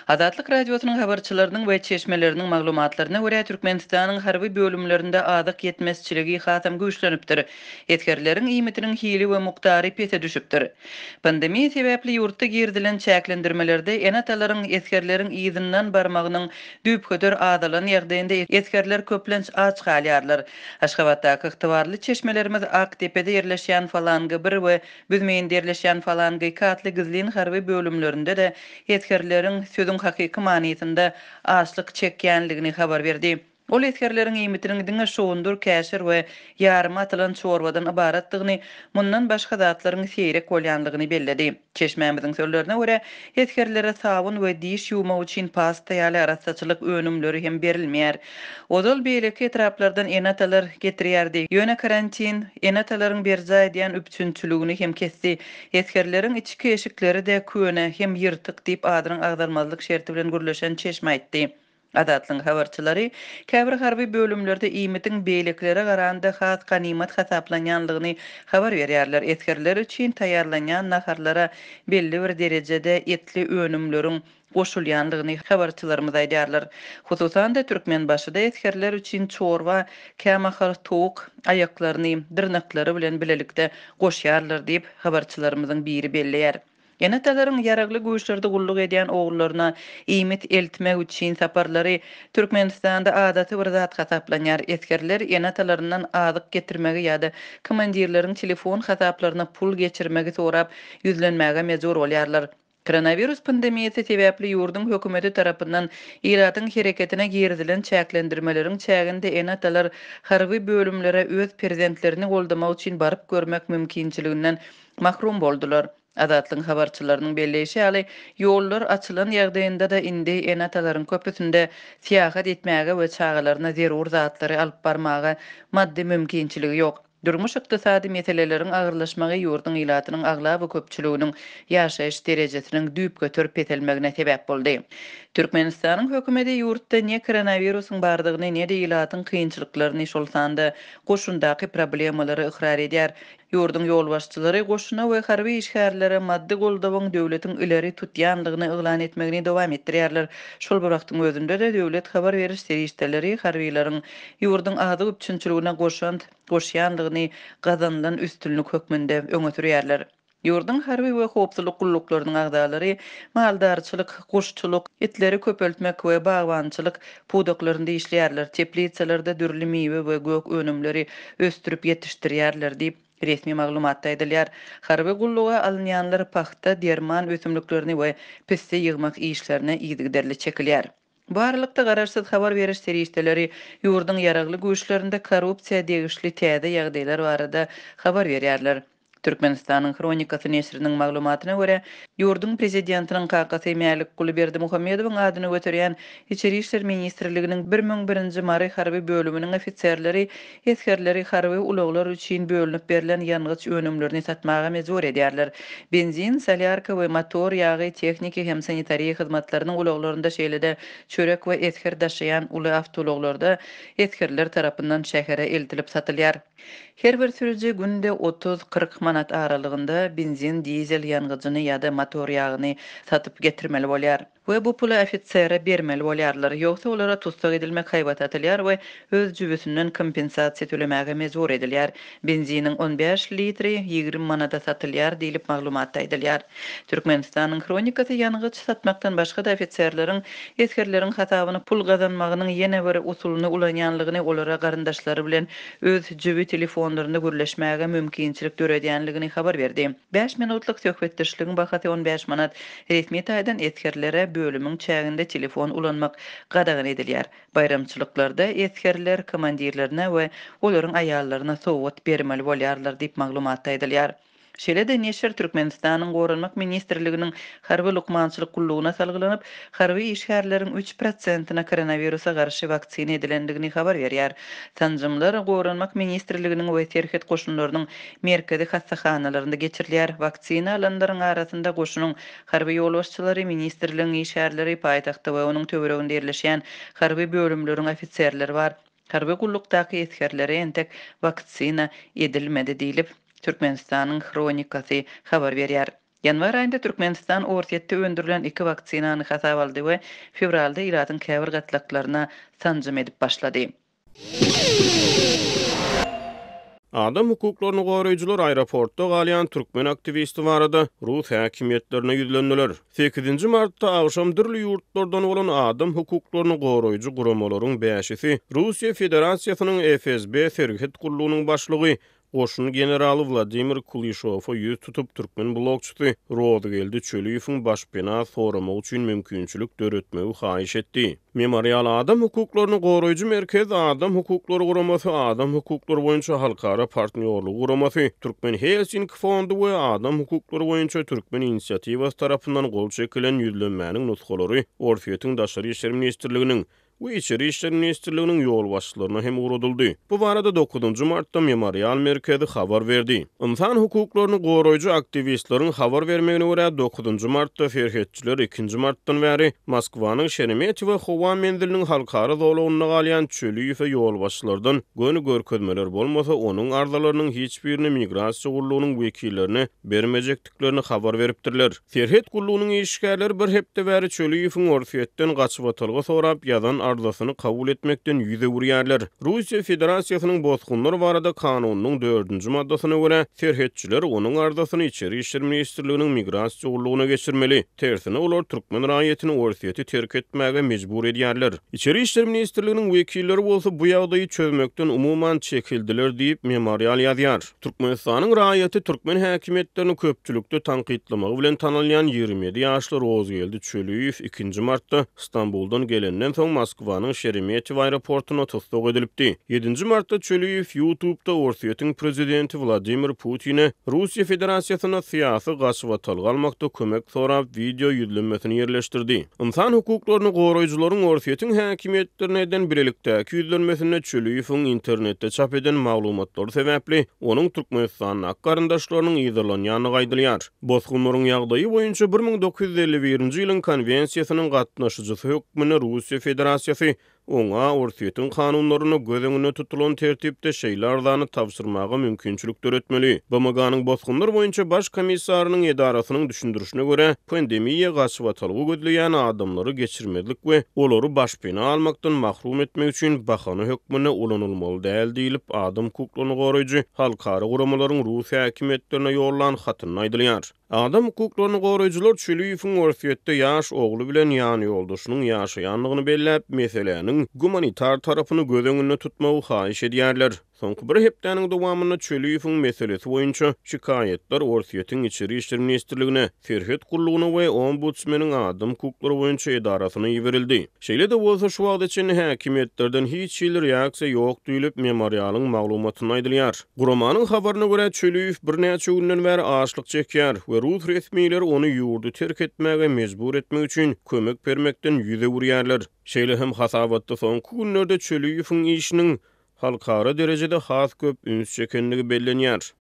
Azatlyk Radiosynyň habarçylarynyň we çeşmeleriniň maglumatlaryna görä, Türkmenistanyň harby bölümlerinde azyk ýetmezçiligi hasam güýçlenipdir. Esgerleriň iýmitiniň hili we mukdary pese düşüpdir. Pandemiýa sebäpli ýurtda girizilen çäklendirmelerde ene-atalaryň esgerleriň yzyndan barmagynyň düýpgöter azalan ýagdaýynda esgerler köplenç aç galýarlar. Aşgabatdaky ygtybarly çeşmelerimiz Akdepede ýerleşýän Falanga bir we Büzmeýinde ýerleşýän Falanga iki atly gizlin harby bölümlerinde-de esgerleriň sözüň hakyky manysynda açlyk çekýänligini habar berdi. Ol esgerleriň iýmitiniň diňe şowundyr, käşir we ýarym atylan çorbadan ybaratdygyny, mundan başga zatlaryň seýrek bolýanlygyny belledi. Çeşmämiziň sözlerine görä, esgerlere sabyn we diş ýuwmak üçin pasta ýaly arassaçylyk önümleri hem berilmeýär. Ozal beýleki etraplardan ene-atalar getirýärdi. Ýöne karantin ene-atalaryň berjaý edýän üpjünçiligini hem kesdi. Esgerleriň içki eşikleri-de köne hem ýyrtyk diýip, adynyň agzalmazlyk şerti bilen gürleşen çeşme aýtdy. Azatlygyň habarçylary käbir harby bölümlerde iýmitiň beýlekilere garanda has ganymat hasaplanýanlygyny habar berýärler. Esgerler üçin taýýarlanýan naharlara belli bir derejede etli önümleriň goşulýandygyny habarçylarymyz aýdýarlar. Hususan-da, Türkmenbaşyda esgerler üçin çorba kämahal towuk aýaklaryny dyrnaklary bilen bilelikde goşýarlar diýip, habarçylarymyzyň biri belleýär. Ene-atalaryň Ýaragly Güýçlerde gulluk edýän ogullaryna iýmit eltmek üçin saparlary Türkmenistanda adaty bir zat hasaplanýar. Esgerler ene-atalaryndan azyk getirmegi ýa-da komandirleriň telefon hasaplaryna pul geçirmegi sorap ýüzlenmäge mejbur bolýarlar. Koronawirus pandemiýasy sebäpli ýurduň hökümeti tarapyndan ilatyň hereketine girizilen çäklendirmeleriň çäginde ene-atalar harby bölümlere öz perzentlerini goldamak üçin baryp görmek mümkinçiliginden mahrum boldular. Azatlygyň habarçylarynyň belleýşi ýaly, ýollar açylan ýagdaýynda-da indi ene-atalaryň köpüsinde syýahat etmäge we çagalaryna zerur zatlary alyp barmaga maddy mümkinçiligi ýok. Durmuş-ykdysady meseleleriň agyrlaşmagy ýurduň ilatynyň aglaba köpçüliginiň ýaşaýyş derejesiniň düýpgöter peselmegine sebäp boldy. Türkmenistanyň hökümeti ýurtda ne koronawirusyň bardygyny, ne-de ilatyň kynçylyklaryny, şol sanda goşundaky problemalary ykrar edýär. Ýurduň ýolbaşçylary goşuna we harby işgärlere maddy goldawyň döwletiň ileri tutýandygyny yglan etmegini dowam etdirýärler. Şol bir wagtyň özünde-de döwlet habar beriş serişdeleri harbylaryň ýurduň azyk üpjünçiligine goşant goşýandygyny gazanylan üstünlik hökmünde öňe sürýärler. Ýurduň harby we howpsuzlyk gulluklarynyň agzalary maldarçylyk, guşçulyk, itleri köpeltmek we bagbançylyk pudaklarynda işleýärler, teplisalarda dürli miwe we gök önümleri ösdürip ýetişdirýärler diýip, resmi maglumatda aýdylýar. Harby gulluga alynýanlar pagta, derman ösümliklerini we pisse ýygmak işlerine yzygiderli çekilýär. Bu aralykda, garaşsyz habar beriş serişdeleri ýurduň ýaragly güýçlerinde korrupsiýa degişli täze ýagdaýlar barada habar berýärler. Türkmenistanyň Hronikasy neşiriniň maglumatyna görä, ýurduň prezidentiniň kakasy Mälikguly Berdimuhamedowyň adyny göterýän Içeri işler ministrliginiň 1001-nji Mary harby bölüminiň ofiserleri Esgerleri harby ulaglar üçin bölünip berlen ýangyç önümlerini satmaga mejbur edýärler. Benzin, solýarka we motor ýagy tehniki hem sanitariýa hyzmatlarynyň ulaglarynda, şeýle-de çörek we esger daşaýan uly awtoulaglarda esgerler tarapyndan şähere eltilip satylýar. Her bir sürüji günde otuz, 40 manat aralygynda benzin, dizel ýangyjyny ýa-da motor ýagyny satyp getirmeli bolýar. We bu puly ofisere bermeli bolýarlar, ýogsa olara tussag edilmek haýbaty atylýar we öz jübüsinden kompensasiýa tölemäge mejbur edilýär. Benziniň 15 litri 20 manada satylýar diýlip maglumatda aýdylýar. Türkmenistanyň Hronikasy ýangyç satmakdan başga-da ofiserleriň esgerleriň hasabyna pul gazanmagynyň ýene bir usulyny ulanýanlygyny olara garyndaşlary bilen öz jübi telefonlarynda gürleşmäge mümkinçilik döredýänligini habar berdi. Bäş minutlyk söhbetdeşligiň bahasy 15 manat. Resmi taýdan esgerlere bölümiň çäginde telefon ulanmak gadagan edilýär. Baýramçylyklarda esgerler komandirlerine we olaryň aýallaryna sowgat bermeli bolýarlar diýip, maglumatda aýdylýar. Şeýle-de neşir Türkmenistanyň Goranmak ministrliginiň harby lukmançylyk gullugyna salgylanyp, harby işgärleriň üç prosentine koronawirusa garşy waksina edilendigini habar berýär. Sanjymlar Goranmak ministrliginiň we Serhet goşunlarynyň merkezi hassahanalarynda geçirilýär. Waksina alanlaryň arasynda goşunyň harby ýolbaşçylary, ministrligiň işgärleri, paýtagtda we onuň töwereginde ýerleşýän harby bölümleriň ofiserleri bar. Harby gullukdaky esgerlere entek waksina edilmedi diýlip, Türkmenistanyň Hronikasy habar berýär. Ýanwar aýynda Türkmenistan Orsýetde öndürilen iki waksinany hasaba aldy we fewralda ilatyň käbir gatlaklaryna sanjym edip başlady. Adam hukuklaryny goraýjylar aeroportda galýan türkmen aktiwisti barada rus häkimiýetlerine ýüzlendiler. Sekizinji martda agşam dürli ýurtlardan bolan adam hukuklaryny goraýjy guramalaryň bäşisi Russiýa Federasiýasynyň FSB serhet gullugynyň başlygy Goşun generaly Wladimir Kulyşowa ýüz tutup, türkmen blogçysy Rozygeldi Çöliýewiň başpena soramagy üçin mümkinçilik döretmegi haýyş etdi. Memorial adam hukuklaryny goraýjy merkez, Adam hukuklary guramasy, Adam hukuklary boýunça halkara partnýorlygy guramasy, Türkmen Helsinki fondy we Adam hukuklary boýunça Türkmen inisiatiwasy tarapyndan gol çekilen ýüzlenmäniň nusgalary Orsýetiň Daşary işler ministrliginiň we Içeri işler ministrliginiň ýolbaşçylaryna hem ugradyldy. Bu barada dokuzynjy martda Memorial merkezi habar berdi. Ynsan hukuklaryny goraýjy aktiwistleriň habar bermegine görä, dokuzynjy martda serhetçiler ikinji martdan bäri Moskwanyň Şeremetýewo howa menziliniň halkara zolagynda galýan Çöliýewe ýolbaşçylardan göni görkezmeler bolmasa, onuň arzalarynyň hiç birini migrasiýa gullugynyň wekillerine bermejekdiklerini habar beripdirler. Serhet gullugynyň işgärleri bir hepde bäri Çöliýewiň Orsýetden gaçybatalga sorap ýazan arzasyny kabul etmekden ýüz öwürýärler. Russiýa Federasiýasynyň Bosgunlar barada kanunynyň dördünji maddasyna görä, serhetçiler onuň arzasyny Içeri işler ministrliginiň Migrasiýa gullugyna geçirmeli. Tersine, olar türkmen raýatyny Orsýeti terk etmäge mejbur edýärler. Içeri işler ministrliginiň wekilleri bolsa bu ýagdaýy çözmekden umuman çekildiler diýip, Memorial ýazýar. Türkmenistanyň raýaty türkmen häkimiýetlerini köpçülikde tankytlamagy bilen tanalýan 27 ýaşly Rozgeldi Çöliýew ikinji martda Stambuldan gelenden soň Moskwanyň Şeremetýewo aeroportunda tussag edilipdi. Ýedinji martda Çöliýew YouTube'da Orsýetiň prezidenti Wladimir Putine Russiýa Federasiýasynda syýasy gaçybatalga almakda kömek sorap wideo ýüzlenmesini ýerleşdirdi. Ynsan hukuklaryny goraýjylaryň Orsýetiň häkimiýetlerine eden bilelikdäki ýüzlenmesinde Çöliýewiň internetde çap eden maglumatlary sebäpli onuň Türkmenistandaky garyndaşlarynyň yzarlanýandygy aýdylýar. Bosgunlaryň ýagdaýy boýunça 1951-nji ýylyň Konwensiýasynyň gatnaşyjysy hökmünde Russiýa Federasiýasy Oňa Orsýetiň kanunlarynda göz öňünde tutulan tertipde şeýle arzany tabşyrmaga mümkinçilik döretmeli. BMG-niň Bosgunlar boýunça Baş komissarynyň edarasynyň düşündirişine görä, pandemiýa gaçybatalga gözleýän adamlary geçirmezlik we olary başpena almakdan mahrum etmek üçin bahana hökmünde ulanylmaly däl diýlip, adam hukuklaryny goraýjy halkara guramalaryň rus häkimiýetlerine ýollan hatynda aýdylýar. Adam hukuklaryny goraýjylar Çüliýewiň Orsýetde ýaş ogly bilen ýanýoldaşynyň ýaşaýandygyny belläp, meseläniň gumanitar tarapyny göz öňünde tutmagy haýyş edýärler. Soňky bir hepdäniň dowamynda Çüliýewiň meselesi boýunça şikaýatlar Orsýetiň Içeri işler ministrligine, Serhet gullugyna we Ombudsmeniň adam hukuklary boýunça edarasyna iberildi. Şeýle-de bolsa, şu wagta çenli häkimiýetlerden hiç hili reaksiýa ýok diýlip, Memorialyň maglumatynda aýdylýar. Guramanyň habaryna görä, Çöliýew birnäçe günden bäri açlyk çekýär we rus resmileri ony ýurdy terk etmäge mejbur etmek üçin kömek bermekden ýüz öwürýärler. Şeýle hem hasabatda soňky günlerde Çöliýewiň işiniň halkara derejede has köp üns çekendigi bellenýär.